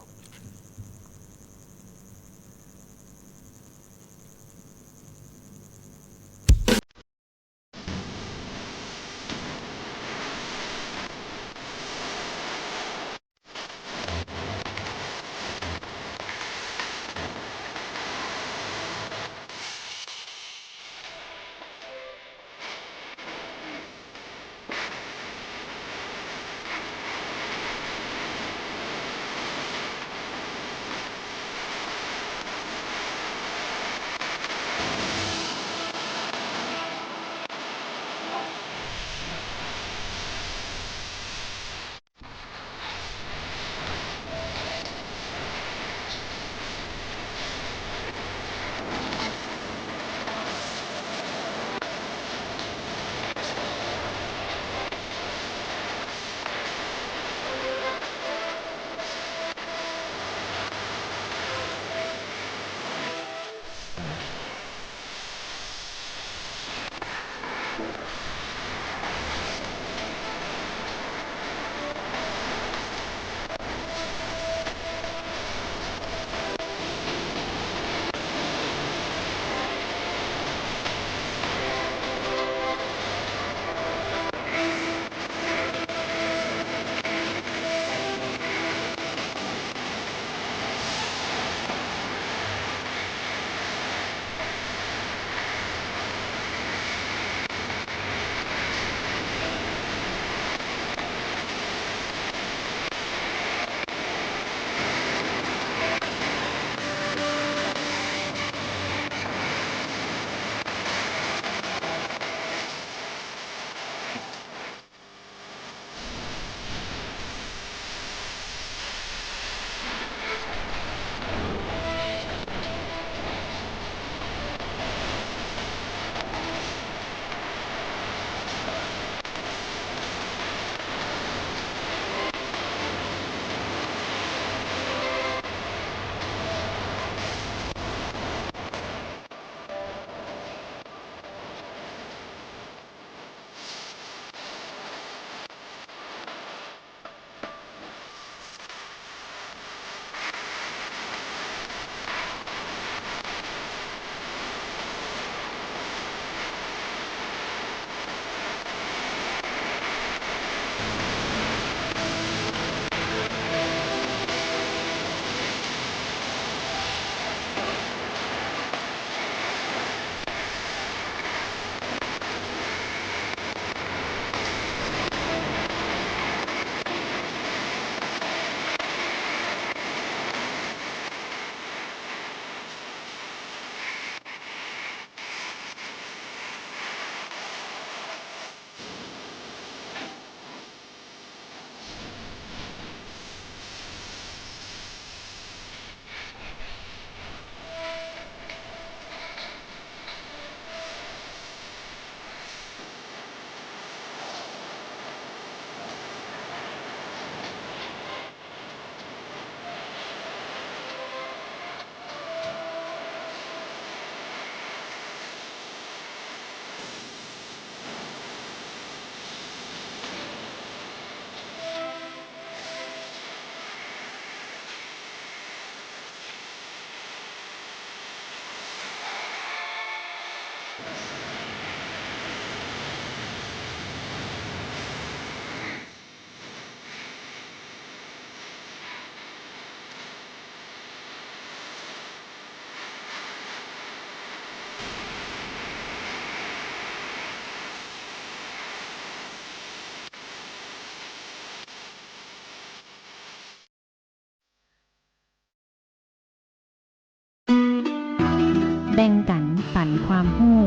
แบ่งกั๋นปันความฮู้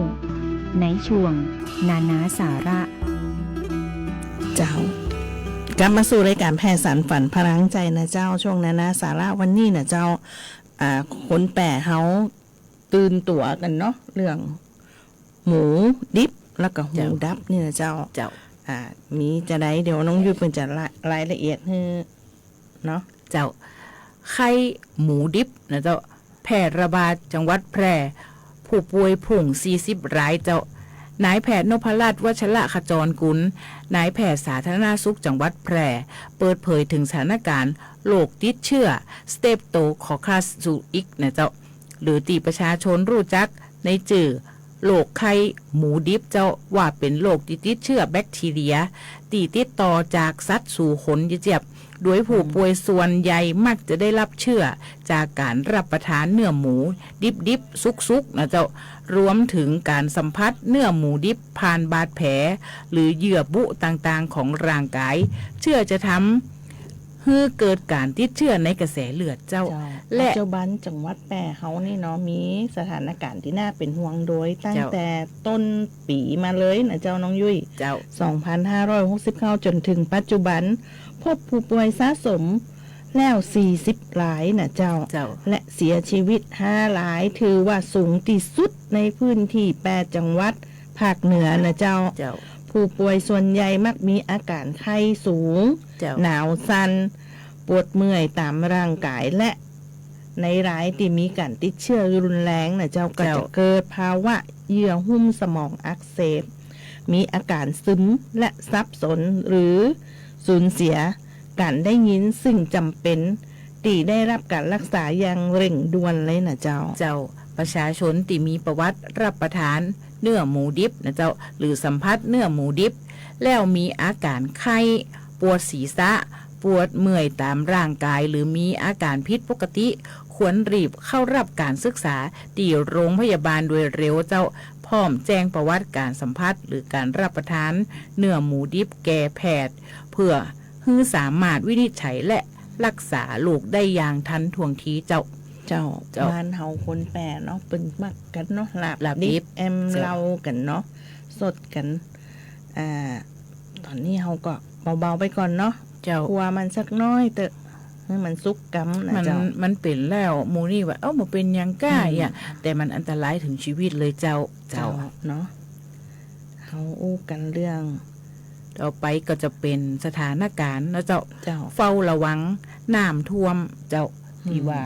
ในช่วงนานาสาระ เจ้า กลับมาสู่รายก๋านแผ่สานฝันพลังใจ๋นะเจ้า ช่วงนานาสาระวันนี้นะเจ้า อ่า คนแป้เฮาตื่นตั๋วกั๋นเนาะ เรื่องหมูดิบแล้วก็หมูดับนี่นะเจ้า เจ้า อ่า มีจาใด เดี๋ยวน้องยุ้ยเปิ้นจะละ รายละเอียดหื้อ เนาะ เจ้า ไข้หมูดิบนะเจ้า แพร่ระบาดจังหวัดแพร่ ผู้ป่วยพุ่งสี่สิบรายเจ้า นายแพทย์นพรัตน์ วัชระขจรกุล นายแพทย์สาธารณสุขจังหวัดแพร่ เปิดเผยเถิงสถานการณ์โรคติดเจื้อ สเตรปโตคอคคัส ซูอิก นะเจ้า หรือตี้ประชาชนฮู้จักในจื้อ โรคไข้หมูดิบเจ้า ว่าเป๋นโรคตี้ติดเจื้อแบคทีเรีย ตี้ติดต่อจากสัตว์สู่คนเยียะเจี๊ยบ โดยผู้ป่วยส่วนใหญ่มักจะได้ฮับเจื้อจากก๋านฮับประทานเนื้อหมูดิบๆ สุกๆ นะเจ้า รวมเถิงก๋านสัมผัสเนื้อหมูดิบผ่านบาดแผล หรือเยื่อบุต่างๆ ของร่างก๋าย เจื้อจะทำ หื้อเกิดก๋านติดเจื้อในกระแสเลือดเจ้า เจ้า และ ปัจจุบันจังหวัดแป้เฮานี่เนาะ มีสถานการณ์ตี้น่าเป๋นห่วงโดยตั้ง เจ้า แต่ต้นปี๋มาเลยนะเจ้าน้องยุ้ย เจ้า สองพันห้าร้อยหกสิบเก้า จ๋นเถิงปัจจุบัน พบผู้ป่วยสะสมแล้วสี่สิบรายนะเจ้า เจ้า และเสียชีวิตห้าราย ถือว่าสูงตี้สุดในพื้นตี้แปดจังหวัดภาคเหนือนะเจ้า เจ้า ผู้ป่วยส่วนใหญ่มักมีอาก๋านไข้สูง เจ้า หนาวสั่น ปวดเมื่อยต๋ามร่างก๋าย และในรายตี้มีก๋านติดเจื้อรุนแรงนะเจ้า เจ้า ก็จะเกิดภาวะเยื่อหุ้มสมองอักเสบ มีอาก๋านซึมและสับสน หรือสูญเสียก๋านได้ยิน ซึ่งจ๋ำเป๋นตี้ได้ฮับก๋านฮักษาอย่างเร่งด่วนเลยนะเจ้า เจ้า ประชาชนตี้มีประวัติฮับประทานเนื้อหมูดิบนะเจ้า หรือสัมผัสเนื้อหมูดิบ แล้วมีอาก๋านไข้ ปวดศีรษะ ปวดเมื่อยต๋ามร่างก๋าย หรือมีอาก๋านผิดปกติ ควรรีบเข้าฮับก๋านศึกษาตี้โรงพยาบาลโดยเร็วเจ้า พร้อมแจ้งประวัติก๋านสัมผัสหรือก๋านฮับประทานเนื้อหมูดิบแก่แพทย์ เพื่อหื้อสามารถวินิจฉัยและฮักษาโรคได้อย่างทันท่วงทีเจ้า เจ้า เจ้า บ้านเฮาคนแป้เนาะ เปิ้นมักกั๋นเนาะ ลาบ ลาบดิบ ดิบ แอม เจ้า เหล้ากั๋นเนาะ สดกั๋น อ่า ต๋อนนี้เฮาก็เบาๆ ไปก่อนเนาะ เจ้า คั่วมันสักน้อยเต๊อะ หื้อมันสุกกำนะ มัน เจ้า มันเป๋นแล้ว หมู่นี่ว่า เอ้า บ่เป๋นหยังก้า อืม อะ แต่มันอันตรายเถิงจีวิตเลยเจ้า เจ้า เจ้า เนาะ เฮาอู้กั๋นเรื่อง ต่อไปก็จะเป๋นสถานการณ์นะเจ้า เจ้า เฝ้าระวังน้ำท่วมเจ้า อืม ตี้ว่า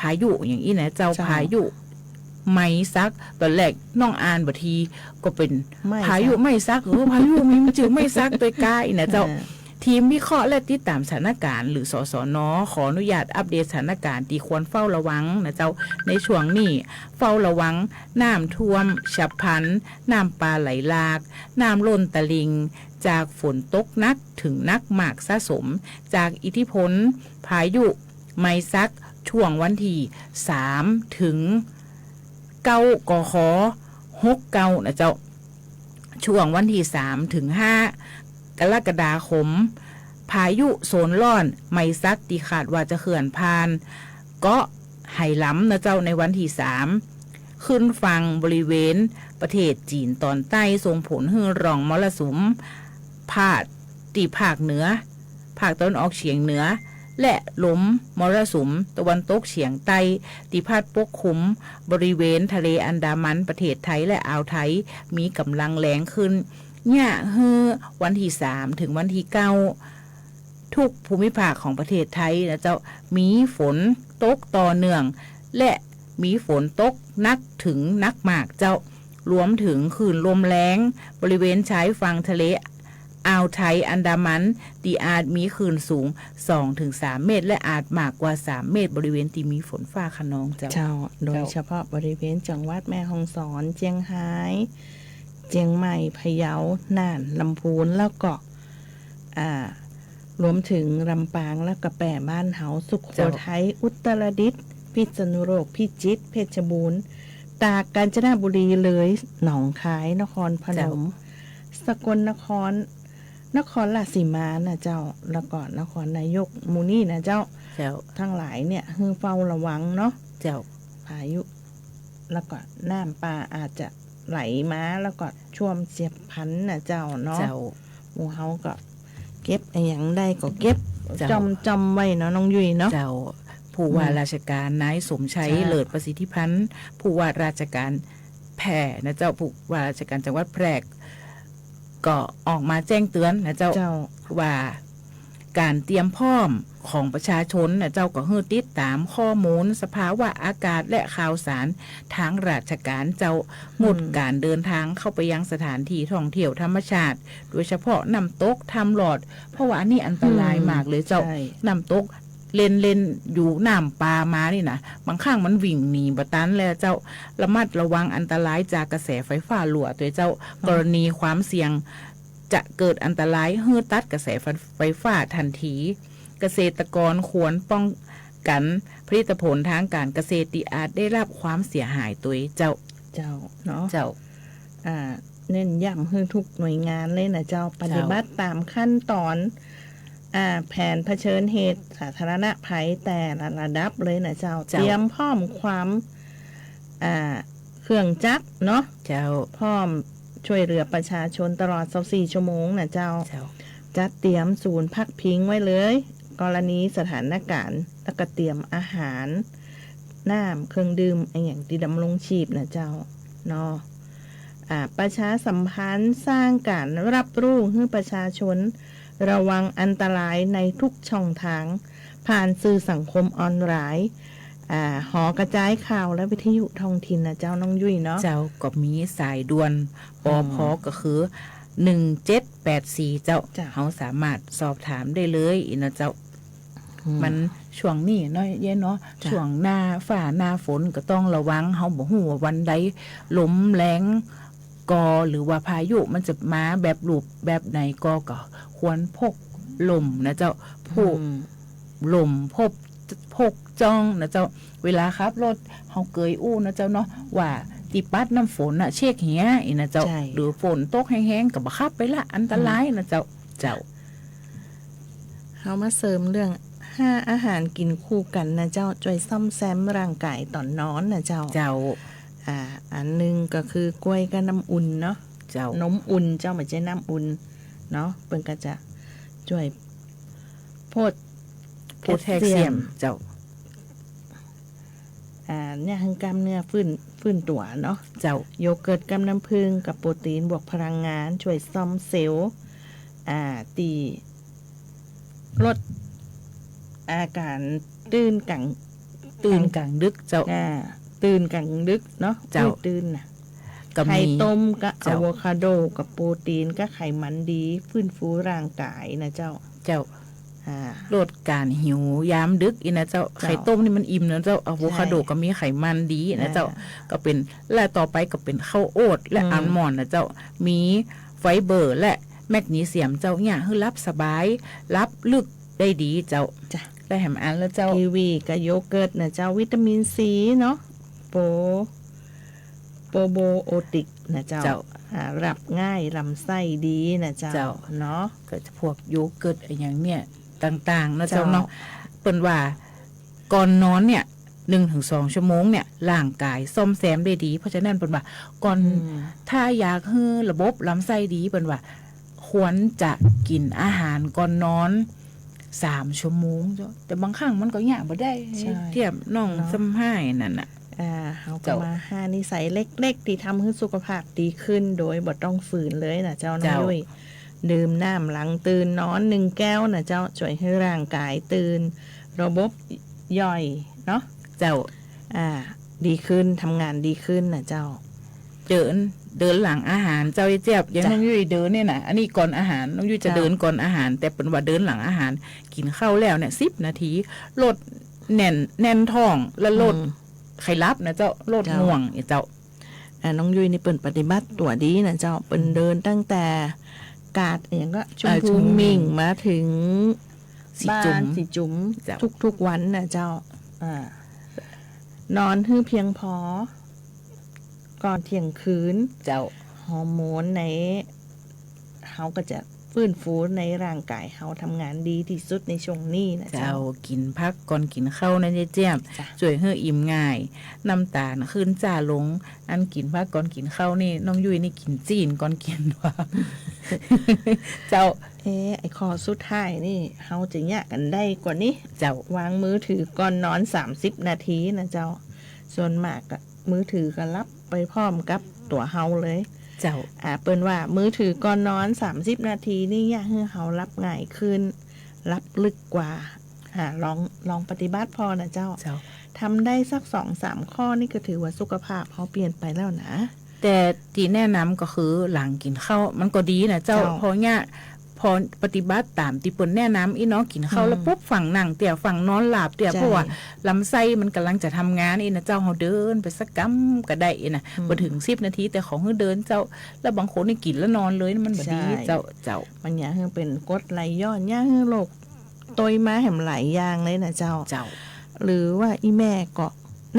พายุอย่างอี้นะเจ้า เจ้า พายุไมซัก ต๋อนแรกน้องอ่านบ่าทีก็เป๋น ไมซัก พายุไมซัก เออ พายุมีจื้อไมซักตวยก้าอี้นะเจ้า เออ ทีมวิเคราะห์และติดต๋ามสถานการณ์ หรือ สสน. ขออนุญาตอัปเดตสถานการณ์ตี้ควรเฝ้าระวังนะเจ้า ในช่วงนี้ เฝ้าระวังน้ำท่วมฉับพลัน น้ำป่าไหลหลาก น้ำล้นตลิ่ง จากฝนตกหนักเถิงหนักมากสะสม จากอิทธิพลพายุไมซัก ช่วงวันตี้สามเถิงเก้า กข. หกเก้า นะเจ้า ช่วงวันตี้สามเถิงห้า กรกฎาคม พายุโซนร้อนไมซักตี้คาดว่าจะเคลื่อนผ่านเกาะไหหลำนะเจ้า ในวันตี้สาม ขึ้นฝั่งบริเวณประเทศจีนตอนใต้ ส่งผลหื้อร่องมรสุมพาดตี้ภาคเหนือ ภาคตะวันออกเฉียงเหนือ และลมมรสุมตะวันตกเฉียงใต้ตี้พัดปกคลุมบริเวณทะเลอันดามัน ประเทศไทยและอ่าวไทย มีก๋ำลังแรงขึ้น เยียะหื้อวันตี้สามเถิงวันตี้เก้า ทุกภูมิภาคของประเทศไทยนะเจ้า มีฝนตกต่อเนื่อง และมีฝนตกหนักเถิงหนักมากเจ้า รวมเถิงคลื่นลมแรง บริเวณชายฝั่งทะเลอ่าวไทยอันดามัน ตี้อาจมีคลื่นสูงสองเถิงสามเมตร และอาจมากกว่าสามเมตร บริเวณตี้มีฝนฟ้าคะนองเจ้า เจ้า โดยเฉพาะบริเวณจังหวัดแม่ฮ่องสอน เจียงฮาย เจียงใหม่ พะเยา น่าน ลำพูน แล้วก็ อ่า รวมเถิงลำปาง แล้วก็แป้บ้านเฮา สุโขทัย เจ้า อุตรดิตถ์ พิษณุโลก พิจิตร เพชรบูรณ์ ตาก กาญจนบุรี เลย หนองคาย นครพนม เจ้า สกลนคร นครราชสีมานะเจ้า แล้วก็นครนายก หมู่นี้นะเจ้า เจ้า ตังหลายเนี่ย หื้อเฝ้าระวังเนาะ เจ้า พายุ แล้วก็น้ำป่าอาจจะไหลมา แล้วก็ท่วมฉับพลันนะเจ้าเนาะ เจ้า หมู่เฮาก็เก็บอะหยังได้ก็เก็บ เจ้า จ่อมๆ ไว้เนาะน้องยุ้ยเนาะ เจ้า ผู้ว่า อืม ราชการนายสมชัย เจ้า เลิศประสิทธิพันธ์ ผู้ว่าราชการแพร่นะเจ้า ผู้ว่าราชการจังหวัดแพร่ ก็ออกมาแจ้งเตือนนะเจ้า เจ้า ว่าก๋านเตรียมพร้อมของประชาชนนะเจ้า ก็หื้อติดต๋ามข้อมูลสภาวะอากาศและข่าวสารตางราชการเจ้า อืม งดก๋านเดินตางเข้าไปยังสถานตี้ท่องเที่ยวธรรมชาติ โดยเฉพาะน้ำตกถ้ำหลอด เพราะว่าอันนี้อันตราย อืม มากเลยเจ้า ใช่ น้ำตก เล่นๆ อยู่น้ำป่ามานี่นะ บางครั้งมันวิ่งหนีบ่ตันเลยเจ้า ระมัดระวังอันตรายจากกระแสไฟฟ้ารั่วตวยเจ้า อืม กรณีความเสี่ยงจะเกิดอันตรายหื้อตัดกระแสไฟฟ้าทันที เกษตรกรควรป้องกันผลิตผลทางการเกษตรตี้อาจได้รับความเสียหายตวยเจ้า เจ้าเนาะ เจ้า อ่า เน้นย้ำหื้อทุกหน่วยงานเลยนะเจ้า เจ้า ปฏิบัติต๋ามขั้นต๋อน อ่า แผนเผชิญเหตุสาธารณภัยแต่ละระดับเลยนะเจ้า เจ้า เตรียมพร้อมความ อ่า เครื่องจักรเนาะ เจ้า พร้อมช่วยเหลือประชาชนตลอดซาวสี่ชั่วโมงนะเจ้า เจ้า จัดเตรียมศูนย์พักพิงไว้เลย กรณีสถานการณ์ แล้วก็เตรียมอาหาร น้ำ เครื่องดื่ม อะหยังตี้ดำรงชีพนะเจ้าเนาะ อ่า ประชาสัมพันธ์สร้างก๋านรับรู้หื้อประชาชน ระวังอันตรายในทุกช่องตาง ผ่านสื่อสังคมออนไลน์ อ่า หอกระจายข่าวและวิทยุท้องถิ่นนะเจ้าน้องยุ้ยเนาะ เจ้า ก็มีสายด่วน ปอพอ อืม ก็คือ หนึ่งเจ็ดแปดสี่ เจ้า เจ้า เฮาสามารถสอบถามได้เลยอีกนะเจ้า อืม มันช่วงนี้เนาะเย้ยเนาะ เจ้า ช่วงหน้าฟ้าหน้าฝนก็ต้องระวัง เฮาบ่ฮู้ว่าวันใดลมแรงก่อ หรือว่าพายุมันจะมาแบบรูปแบบไหนก่อ ก็ควรพกร่มนะเจ้า พก อืม ร่ม พก พกจ้องนะเจ้า เวลาขับรถ เฮาเกยอู้นะเจ้าเนาะ ว่าตี้ปัดน้ำฝนน่ะ เช็คเหียอีกนะเจ้า ใช่ หรือฝนตกแฮงๆ ก็บ่ขับไปละ อันตรายนะเจ้า อืม เจ้า เฮามาเสริมเรื่อง ห้าอาหารกิ๋นคู่กั๋นนะเจ้า จ้วยซ่อมแซมร่างก๋ายต๋อนนอนนะเจ้า เจ้า อ่า อันหนึ่งก็คือกล้วยกับน้ำอุ่นเนาะ เจ้า นมอุ่นเจ้า บ่ใจ้น้ำอุ่นเนาะ เปิ้นก็จะจ้วยโพด โพแทสเซียม โพแทสเซียม เจ้า อ่า เนี่ย หื้อกล้ามเนื้อฟื้น ฟื้นตั๋วเนาะ เจ้า โยเกิร์ตกับน้ำผึ้งกับโปรตีนบวกพลังงาน จ้วยซ่อมเซลล์ อ่า ตี้ลดอาก๋านตื่นก๋าง ตื่นก๋างดึกเจ้า อ่า ตื่นก๋างดึกเนาะ เจ้า โอ้ย ตื่นน่ะ ก็มี ไข่ต้มกับ เจ้า อะโวคาโดกับโปรตีนกับไขมันดี ฟื้นฟูร่างก๋ายนะเจ้า เจ้า อ่า ลดก๋านหิวยามดึกอีกนะเจ้า เจ้า ไข่ต้มนี่มันอิ่มนะเจ้า อะโวคาโด ใช่ ก็มีไขมันดีนะเจ้า อ่า ก็เป๋น และต่อไปก็เป๋นข้าวโอ๊ตและ อืม อัลมอนด์นะเจ้า มีไฟเบอร์และแมกนีเซียมเจ้า เนี่ย หื้อหลับสบาย หลับลึกได้ดีเจ้า จ้ะ และแหมอันละเจ้า กีวีกับโยเกิร์ตนะเจ้า วิตามินซีเนาะ โปร โปรไบโอติกนะเจ้า เจ้า อ่า หลับง่าย ลำไส้ดีนะเจ้า เจ้า เนาะ ก็จะพวกโยเกิร์ตอะหยังเนี่ยต่างๆ นะเจ้า เจ้า เนาะ เปิ้นว่าก่อนนอนเนี่ย หนึ่งถึงสองชั่วโมงเนี่ย ร่างก๋ายซ่อมแซมได้ดี เพราะฉะนั้นเปิ้นว่าก่อน อืม ถ้าอยากหื้อระบบลำไส้ดี เปิ้นว่าควรจะกิ๋นอาหารก่อนนอน สามชั่วโมงเจ้า แต่บางครั้งมันก็ยากบ่ได้ ใช่ เทียบน้อง เนาะ ซ้ำห้ายนั่นน่ะ อ่า เฮาก็ เจ้า มาห้านิสัยเล็กๆ ตี้ทำหื้อสุขภาพดีขึ้นโดยบ่ต้องฝืนเลยนะเจ้า น้อง เจ้า ยุ้ย ดื่มน้ำหลังตื่นนอนหนึ่งแก้วนะเจ้า จ้วยหื้อร่างก๋ายตื่น ระบบย่อยเนาะ เจ้า อ่า ดีขึ้น ทำงานดีขึ้นนะเจ้า เดิน เดินหลังอาหารเจ้า ไอ้เจี๊ยบ อย่าง จ้ะ น้องยุ้ยเดินเนี่ยนะ อันนี้ก่อนอาหาร น้องยุ้ยจะ เจ้า เดินก่อนอาหาร แต่เปิ้นว่าเดินหลังอาหาร กิ๋นข้าวแล้วเนี่ย สิบนาที ลดแน่น แน่นท้อง และลด อืม ไข้หลับนะเจ้า ลด เจ้า ง่วงเนี่ยเจ้า อ่า น้องยุ้ยนี่เปิ้นปฏิบัติตั๋วดีนะเจ้า เปิ้น อืม เดินตั้งแต่กาดอะหยังก็ เอ่อ ชุมภู ชุมภูมิ มิ่งมาถึง สีจุม บ้านสีจุม เจ้า ทุกๆ วันนะเจ้า อ่า นอนหื้อเพียงพอ ก่อนเที่ยงคืน เจ้า ฮอร์โมนใน เฮาก็จะ ฟื้นฟูในร่างกายเฮาทำงานดีตี้สุดในช่วงนี้นะเจ้า เจ้า กิ๋นผักก่อนกิ๋นข้าวนะเจ๊ยบ จ้ะ จ้วยหื้ออิ่มง่าย น้ำตาลขึ้นจ๋าลง อันกิ๋นผักก่อนกิ๋นข้าวนี่ น้องยุ้ยนี่กิ๋นจี๋นก่อนกิ๋นว่า เจ้า เอ๊ะ ไอ้ข้อสุดท้ายนี่ เฮาจะเยียะกั๋นได้ก่อนี้ เจ้า วางมือถือก่อนนอนสามสิบนาทีนะเจ้า ส่วนมากอะ มือถือก็หลับไปพร้อมกับตั๋วเฮาเลย เจ้า อ่า เปิ้นว่ามือถือก่อนนอนสามสิบนาทีนี่เยียะหื้อเฮาหลับง่ายขึ้น หลับลึกกว่า อ่า ลอง ลองปฏิบัติผ่อนะเจ้า เจ้า ทำได้สักสองสามข้อนี่ก็ถือว่าสุขภาพเฮาเปลี่ยนไปแล้วนะ แต่ตี้แนะนำก็คือหลังกิ๋นข้าวมันก็ดีนะเจ้า เจ้า เพราะเยียะ พอปฏิบัติต๋ามตี้เปิ้นแนะนำอี้เนาะ กิ๋นข้าวแล้ว อืม ปุ๊บ ฟั่งนั่งเตี้ย ฟั่งนอนหลับเตี้ย ใช่ เพราะว่าลำไส้มันก่ำลังจะทำงานอี้นะเจ้า เฮาเดินไปสักกำก็ได้อี้นะ อืม บ่เถิงสิบนาที แต่ขอหื้อเดินเจ้า แล้วบางคนนี่กิ๋นแล้วนอนเลย มันบ่ดี ใช่ เจ้า เจ้า มันเยียะหื้อเป๋นกรดไหลย้อน เยียะหื้อโรคตวยมาแหมหลายอย่างเลยนะเจ้า เจ้า หรือว่าอี้แม่ก็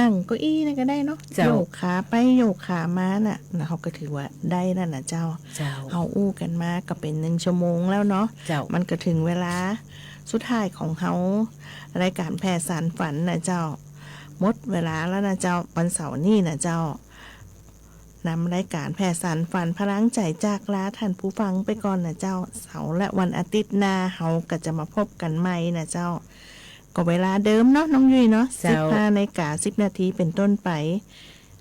นั่งเก้าอี้นั่นก็ได้เนาะ เจ้า โยกขาไปโยกขามาน่ะ นะ เฮาก็ถือว่าได้แล้วนะเจ้า เจ้า เฮาอู้กั๋นมาก็เป๋นหนึ่งชั่วโมงแล้วเนาะ เจ้า มันก็เถิงเวลาสุดท้ายของเฮา รายก๋านแผ่สานฝันนะเจ้า หมดเวลาแล้วนะเจ้า วันเสาร์นี้นะเจ้า นำรายก๋านแผ่สานฝันพลังใจ๋จากลาต้านผู้ฟังไปก่อนนะเจ้า เสาร์และวันอาทิตย์หน้าเฮาก็จะมาพบกั๋นใหม่นะเจ้า ก็เวลาเดิมเนาะน้องยุ้ยเนาะ เจ้า สิบห้านาฬิกาสิบนาทีเป๋นต้นไป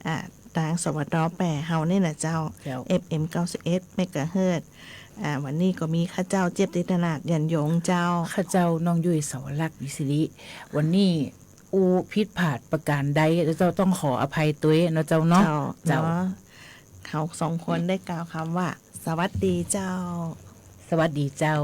อ่า ตาง สวท แปดเฮานี่นะเจ้า เจ้า เอฟเอ็ม เก้าสิบเอ็ด เมกะเฮิรตซ์ อ่า วันนี้ก็มีข้าเจ้าเจี๊ยบ จิตรนาถ หยันยงเจ้า ข้าเจ้าน้องยุ้ย สวรักษ์ วิสิริ วันนี้อู้ผิดพลาดประก๋านใด เจ้าต้องขออภัยตวยเนาะเจ้าเนาะ เจ้า เจ้า เนาะ เฮาสองคนได้กล่าวกำว่า สวัสดีเจ้า สวัสดีเจ้า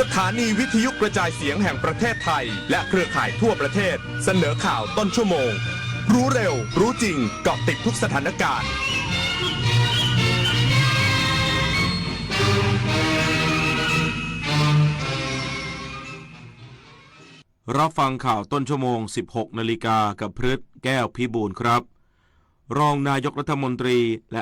สถานีวิทยุกระจายเสียงแห่งประเทศไทย และเครือข่ายทั่วประเทศ เสนอข่าวต้นชั่วโมง รู้เร็ว รู้จริง เกาะติดทุกสถานการณ์ รับฟังข่าวต้นชั่วโมง สิบหกนาฬิกา กับพฤษ แก้วพิบูลย์ครับ รองนายกรัฐมนตรีและ